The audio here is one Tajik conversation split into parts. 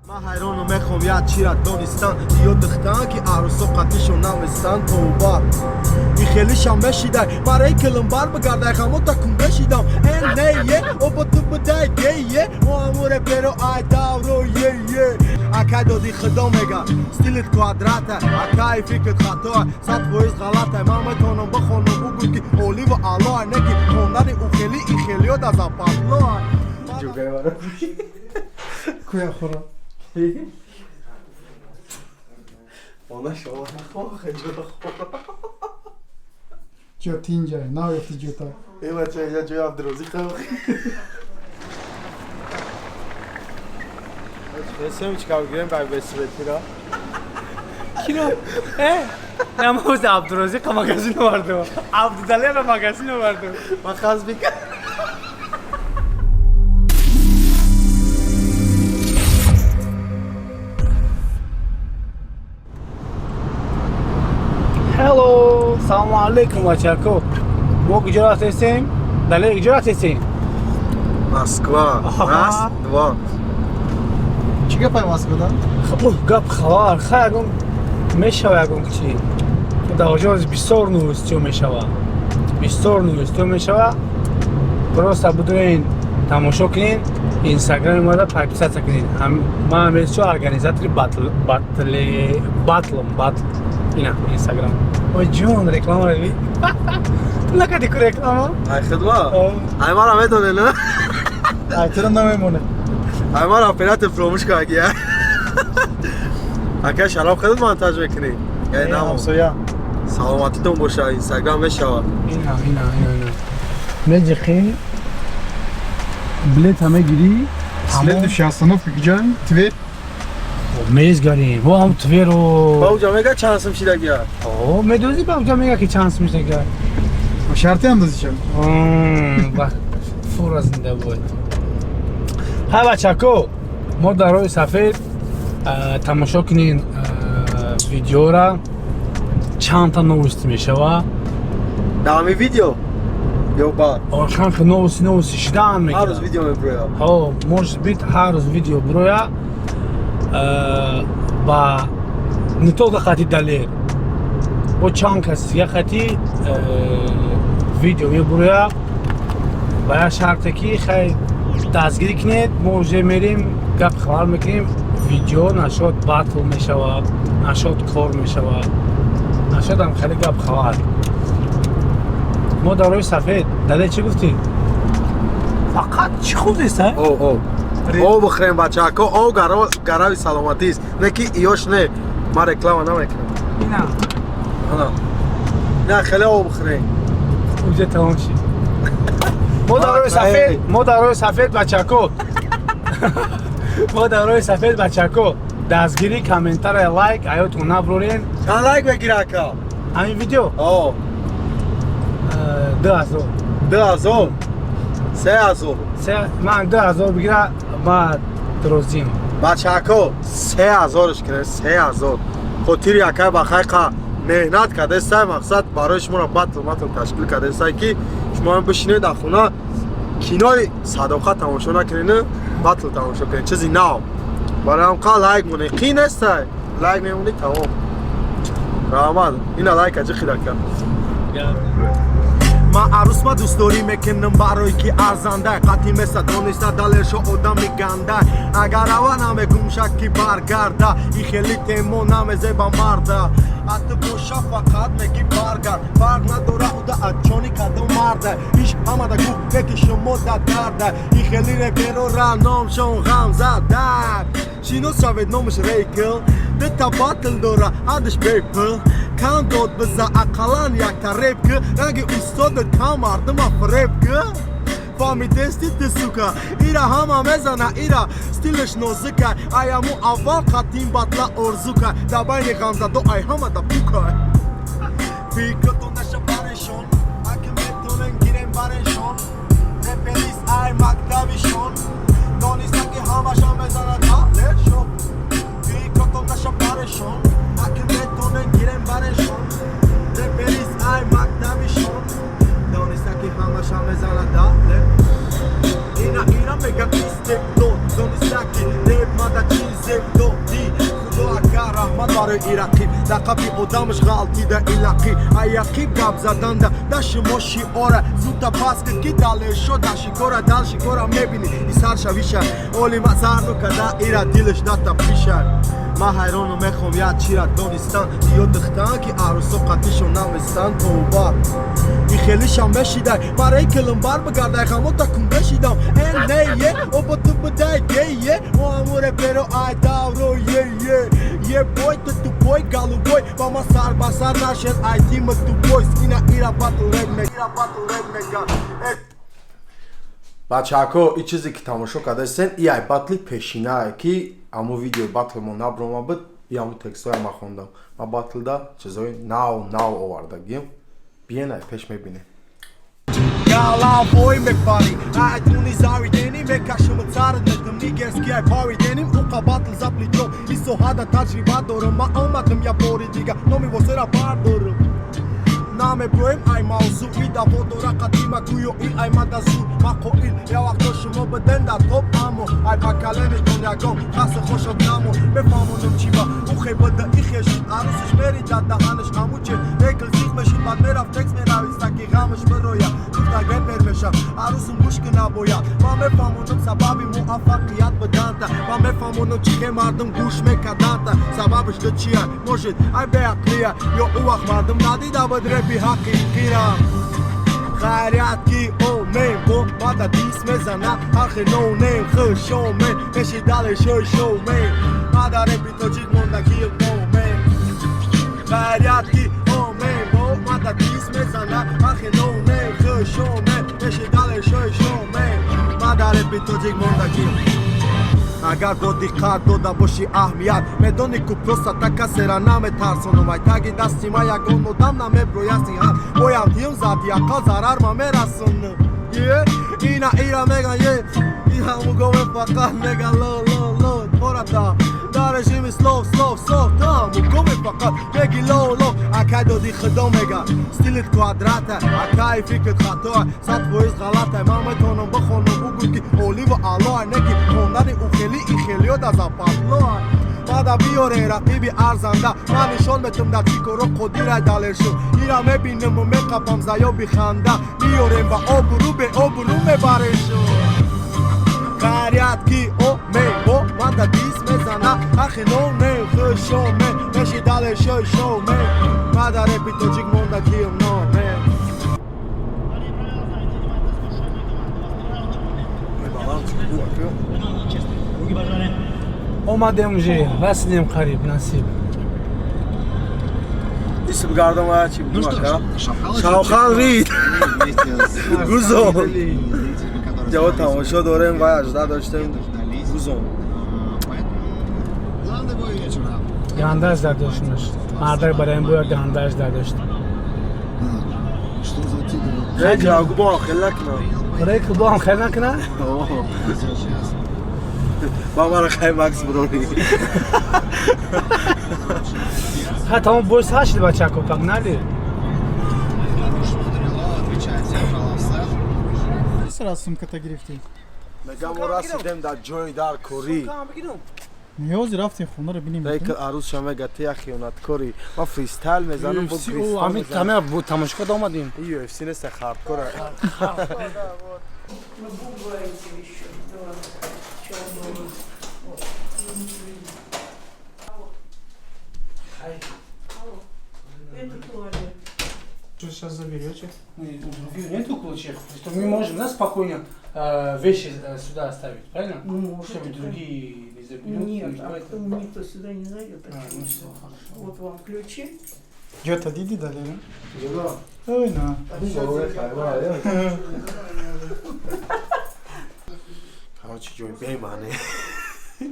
Ман ҳайрону мехом як чира донистан, ё духтан ки арӯсо қатишон наместан. Тоба, и хелишам мешидай, барои килм бар бигардай, хамота кун бешидам. Э, не е обо ту будай гее, мо ҳаму реперо ай давро е е. Акай доди худо мега, стилит квадрата, акай фикрт хатоа, 100% ғалата. Ман метавонам бихонам, бугӯй ки оливу аълоа, не ки хондани ухели и хелиё да западлоа. Куя хӯра. Она шова нахоҳа ҷода хӯра. Ҷо тинҷа, наёфти ҷота. Э, бача, я ҷои Абдурозиқ. Семечка бигирем бай бесветира. Кино? Э? Намоз Абдурозиқа магазин овардум. Абдудалера магазин овардум. Ман хазбика. Hello, салому алейкум, бачако. Мо куҷо рафтесем? Дале, куҷо рафтесем? Москва. Раз, два. Чӣ гапай Москвада? Хуб, гап хабар, хай ягон мешава, ягон чи. Дар оҷо бисёр новостиё мешава. Бисёр новостиё мешава. Просто будурен тамошо кунен, инстаграми мада подписаться кунен. Ман ҳамечо организатори батл батли батлм батл. Ина инстаграм. Ой ҷон, реклама рави. Ту накарди ку реклама? Ай хидма. Ай мара медоне, на? Ай тура намемонад. Ай мара оператор фромӯш карди. Ака Шароб, худат монтаж мекунӣ? Э, Э, на. Ҳамсоя. Саломатитон боша, инстаграм мешава. Ина, ина, ина, ина. Меҷиқи билета мегирӣ. Следующая остановка куҷо? Тверь? Мезгарем. Во ҳам Тверо. Ба уҷа мега чанд сум шидагия? О, медози, ба уҷа мега ки чанд сум шидагия. Шарти андозиша. Ба фура зинда бод. Ҳай бачако, мо дар роҳи сафед, тамошо кунен видеора, чандта новости мешава. Дар ҳамин видео ё баъд? Чанд новости шидан Ҳар рӯз мегирад. Видео меброя. Ҳо, может быть, ҳар рӯз видео бироя. Ба не только хати Далер, бо чанд кас дига хати видео мебуроя, ба як шарте ки хай дастгирӣ кунед. Мо уже мерем, гап хабар мекунем, видео нашод, батл мешава, нашод, кор мешава, нашодам хеле гап хабар. Мо дар роҳи сафед. Далер, чӣ гуфтӣ? Фақат чӣ хуб нест, а? О, о. Об бихӯрем, бачако, об гарави саломатист. Не ки иёш не. Ман реклама намекунам. Ина. Ана. Не, хеле об бихӯрем. Уже тамом шид. Мо дар роҳи сафед, мо дар роҳи сафед, бачако. Мо дар роҳи сафед, бачако. Дастгирӣ, комментария, лайк аётон наброрен. Чанд лайк мегира, ака? Ҳамин видео? О. 2000. 2000. 3000. Ман 2000 бигира, ма розиам. Бачако, 3000-ш кунем, 3000. Хотири акай бахайқа меҳнат кардестай, мақсад барои шуморо батл матл ташкил кардестай, ки шумо бишинед дар хона, кинои Садоқат тамошо накунед, батл тамошо кунед, чизи нав. Барои ҳам қа лайк монед, қин нестай, лайк мемонед, тамом. Раҳмат, ина лайка ҷихида кард. Ман арӯсма дӯстдорӣ мекунам, барое ки арзандай қатъи меса дониста Далершо одами гандай. Агар ава намегумша ки баргарда, и хели темо намезеба марда. А ту боша фақат меги баргард, фарқ надора уда ачони кадом марда. Иш ҳамада гуфт, неки шумо да дарда, и хели реперора номшон ғамзада. Шинос шавед, номаш Рейкл, дута батл дора, ҳардуш бепул. Кам дод биза, ақаллан якта реп ки ранги устодат кам мардума фиреб ки. Фаҳмидести ту, сука? Ира ҳама мезана, ира стилаш нозука. Аяму аввал қатин батла орзу ка, дар байни ғамзадо ай ҳама да пука. Фикртон наша парешон, аки метонен гирем барешон. Реперист ай мактабишон, дониста ки ҳамаша мезана Далершо. Фикртон наша парешон, аки метонен гирем барешон. Реперист ай мактабишон, дониста ки ҳамаша мезана Далер. Ина ира мега истебдод, дониста ки реп мада чизе. Барои ирақиб дар қафи одамаш ғалтида илақӣ аяқиб гап заданда да шумо шиора зудта пас кид ки Далершо да шикора дал шикора мебинӣ и саршавиша олима зарну када ира дилаш натапиша. Ман ҳайрону мехоҳам як чира донистан, ё духтан ки арӯсо қатишон наместан. Тоба, и хелишам мешидай барои килимбар бигардай хамота кун бешидам э не е обо ту будай ге е мо ҳаму реперо ай давро е е е бой ту тупой голубой ба ма сар ба сар нашед ай тима тупой скина ира батл реп ира батл реп мега. Бачаҳако, и чизе ки тамошо кардастен, и ай батли пешинае, ки ҳамун видеои батлмо наброма буд, и ҳамун текстҳоя ма хондам. Ма батлда чизҳои нав нав овардагим, биен ай пеш мебинем. Головой мепари ай туни завидени мекашам царат медам нигерски ай повиденим уқа батл за плечо и соҳада таҷриба дорам. Ма омадам я бори дига номи восера бардорам, намеброем ай мавзӯи даво дора қадима гӯё и ай мада зур ма қоил я вақто шумо биден дар топ, аммо ай поколенитон ягон хасу хошот намо. Мефаҳмонам чи ба ухе бада ихе шид, арӯсиш мериҷад даҳанаш амуче рекл зиқ мешид, баъд мерафт текст менависта ки ғамаш бирояд, гуфта репер мешам, арӯсум гӯш кина бояд. Ман мефаҳмонам сабаби муваффақият биданта, ман мефаҳмонам чӣ хел мардум гӯш мекарданта. Сабабаш ду чия? Может, ай беақлия ё ӯ вақт мардум надида буд репи ҳақиқира. Хайрият ки омем бо мада дис мезана ҳархе ноунейм хушомен мешидале шои шоумен мада репи тоҷик мондагиам номен. Хайрият ки омем бо мада дис мезана ҳархе ноунейм хушомен мешидале шои шоумен мада репи тоҷик мондагиам. Агар бо диққат дода бошӣ аҳамият, медонӣ ку просто та касера наметарсонам. Ай таги дасти ма ягон одам намеброяд сиҳат боям тиюм зади ақал зарар ма мерасонам. Е ина ира меган е и ҳамугове фақат меган ло ло ло тората дар режими слов слов слов то ҳамугове фақат меги ло ло. Акай доди худо мега стилит квадрата, акай фикрт хатоа, 100% ғалата. Ман метавонам бихонам, бугӯй ки оливу аълоа, не ки хондани ухели ихелиё да западлоа. Баъда биёре рақиби арзанда, ман нишон метум дар чӣ коро қодирай Далершо. Ира мебинаму меқапам заёби ханда, биёрем ба обрӯ беобрӯ мебарешу. Хайрият ки о ме бо манда дис мезана ҳархе ноне хушоме меши Далершои шоуме мада репи тоҷик мондагиам номе. Далее правила знаете, одевать команды. У вас три раунда будет. Честно. Руки пожали. Омадем уже, расидем қариб, насиб. Исм гардам чи? Ну что ж, Шавхал Шавхал рид. вместе с Гузон. зрителями, которые Ҷаво собрались тамошо дорем ва ажда доштем. дождались. Гузон. Поэтому главный бой вечера. Гандаш дардоштмаш мардак, барои ин боя гандаш дардошт. Что за тигр? Не ҷавгу бо хел накунам. Рек бо ҳам хел накуна. Сейчас. Ба мара хай Макс брони. Ха, тамом, бой сар шид, бачако, погнали. Хорош смотрел, отвечает всем Офсет. Сара сумката гирифтӣ? Мегам мо расидем дар ҷои дар корӣ. Ниёзи рафтем хонаро бинем. Рейкл арӯсша мега ту як хиёнаткорӣ, ман фристайл мезанам бо Ами тама бу тамошо карда омадем. UFC нест, хардкора. Мы бугаете еще. Да. Чё было? Вот. Алло. Алло. Это туалет. Что сейчас заберете? Других нету ключей. Что мы можем, да, спокойно вещи сюда оставить, правильно? Ну, можете, Чтобы другие не заберут. Нет, никто а это- кто, никто сюда не зайдет. А, ну все, хорошо. Вот вам ключи. Ҷота диди, Далера? Ҷило. Ой, на. А Короче, ҷои бемаъне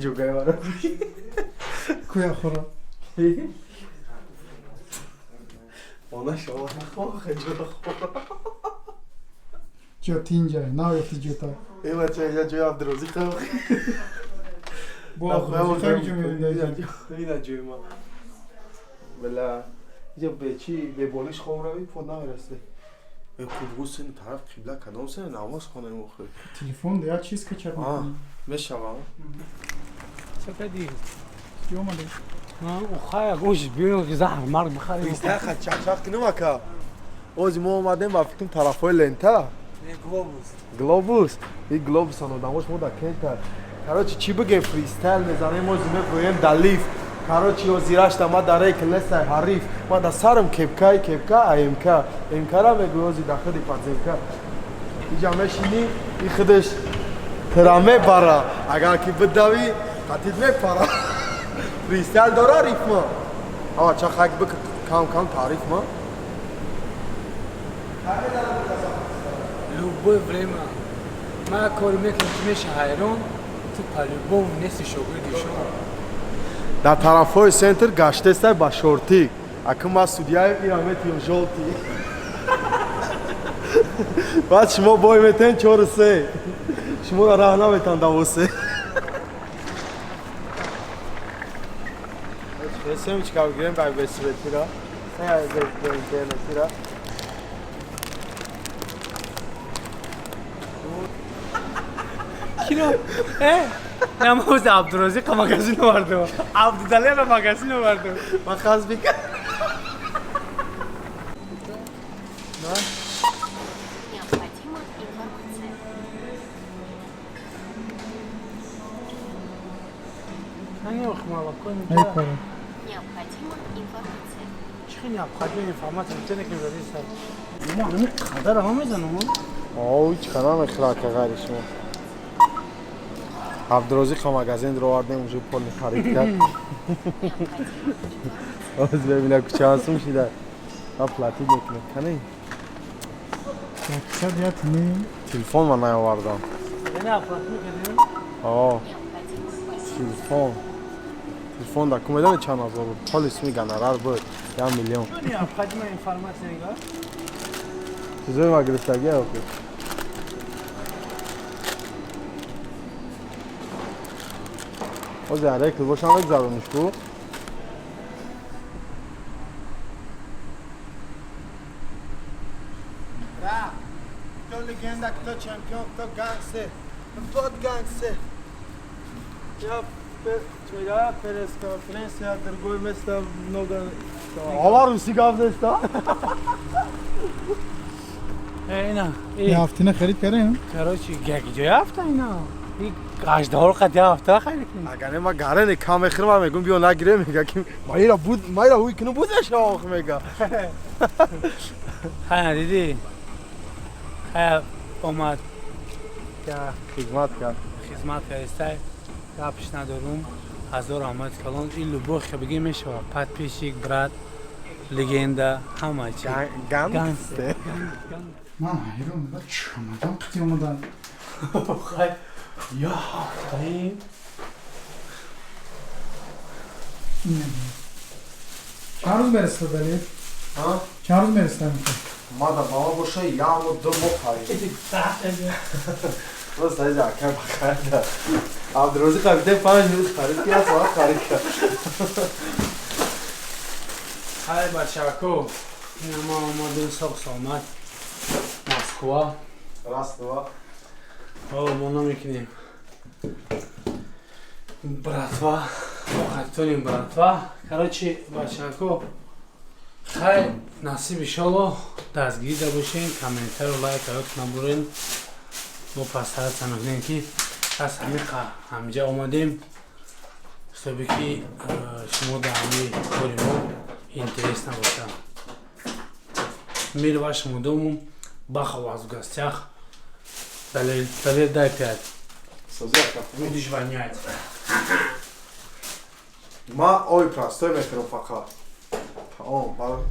ҷугай мара. Куя хӯра. Она шова нахоҳа ҷода хора. Ҷо тинҷа, наёфти ҷота. Э бача, я ҷои Абдурозиқ. Бо Абдурозиқ ҷо мебинда. Ина ҷои ма. Бела иҷа бечи беболиш хоб рави под намерасе. Э кубгусин тараф қибла кадом сен намоз хонем охир. Телефон да як чиз качат А. мекунӣ. Мешавам. Чакади. Ки омадем? Ухая гӯш биён ки заҳр марг бихарем. Фристайл хат чақчақ кунем ака. Ози мо омадем ба фикрам тарафҳои лента. Глобус. Глобус. И глобусан одамош мо да кента. Короче, чӣ бигем, фристайл мезанем, ози мегӯем да лифт. Короче, озирашта ма да рейк лесай ҳариф. Ма да сарам кепкай кепка АМК. МК-ра мегӯй ози да худи подземка. Иҷа мешинӣ, и худаш тира мебара. Агар ки бидавӣ, қатид мепара. Фристайл дора рифма. Ава чахак бик кам кам таъриф ма. Любое время. Ма кор мекунам ки меша ҳайрон, ту по-любому нести шогирди шон. Дар тарафҳои центр гаштестай ба шортик. Ака ма судьяем, ира метиём жёлтый. Баъд шумо бой метен 4-3. Шуморо раҳ наметан давосе. Семечка бигирем ба бесветира. Бе интернетира. Кино? Намоз Абдурозиқа магазин овардум. Абдудалера магазин овардум. Ма хазбика. Необходима информация. Эй, пара. Необходима информация. Чӣ необходима информация? Метавонӣ ки зависа. Мо ҳамин қадар ҳам мезанам. Ой, чӣ қадар мехӯрад ака ғайри шумо. Абдурозиқа магазин ровардем, уже полный харид кард. Необходима Оз бибина кучаасум шида. Ма платить мекунем. Кани? Яксад як ним. Телефон ма наовардам. Яъне оплат мекардем? О, необходима спасибо. телефон. Телефон да ку медони чанд ҳазор буд? Поли суми гонорар буд. 1 миллион. Чӣ необходима информация нигоҳ? Чизои ма гирифтагӣ охи. Ози арекл бошам мегзарониш ку? Кто легенда, кто чемпион, кто гангстер. Вот гангстер. Я я пресс-конференция, другое место много. Ава руси гап неста? Ина. Я ҳафтина харид кардем? Короче, як ҷоя ҳафта ина. И аждаҳор қад я ҳафта харид кунем. Агар не ма гарене кам мехӯрам, ман мегӯм биё нагире, мега ки майра буд, майра ҳуй кунум бузаша ох мега. Хая дидӣ? Хая омад. Я Хизмат кард. Хизмат кардистай. Гапш надорум. Ҳазор раҳмат калон. Ин любой хе бигӣ мешавад. Подписчик, брат, легенда, ҳама чи. Гангстер. Ман ҳайрон, ба чамадан қити омадан. Хай, я ҳафтаи. Чанд рӯз мерасида Далер? Ҳа? Чанд рӯз мерасида? Ма да баба боша як мо ду моҳ харид. Просто иҷа акай ба харида. Абдурозиқ абиде 5 рӯз харид ки як соат харид кард. Хай бачако, ина ма омадем соқ саломат. Москва. Раз, два. О, мо намекунем. Братва, мо хатонем братва. Короче, бачако, хай насиб иншолло дастгирӣ да бошен, комментарио лайк ёд набурен. Мо постараться мекунем ки аз ҳамиқа ҳамҷа омадем. Ҳисоби ки шумо дар ҳамаи кори мо интерес набошад. Мир вашему дому, Баха у вас в гостях. Далее, далее дай 5. Будешь вонять. Ма ой простой мехӯрам фақат. Таом, бал.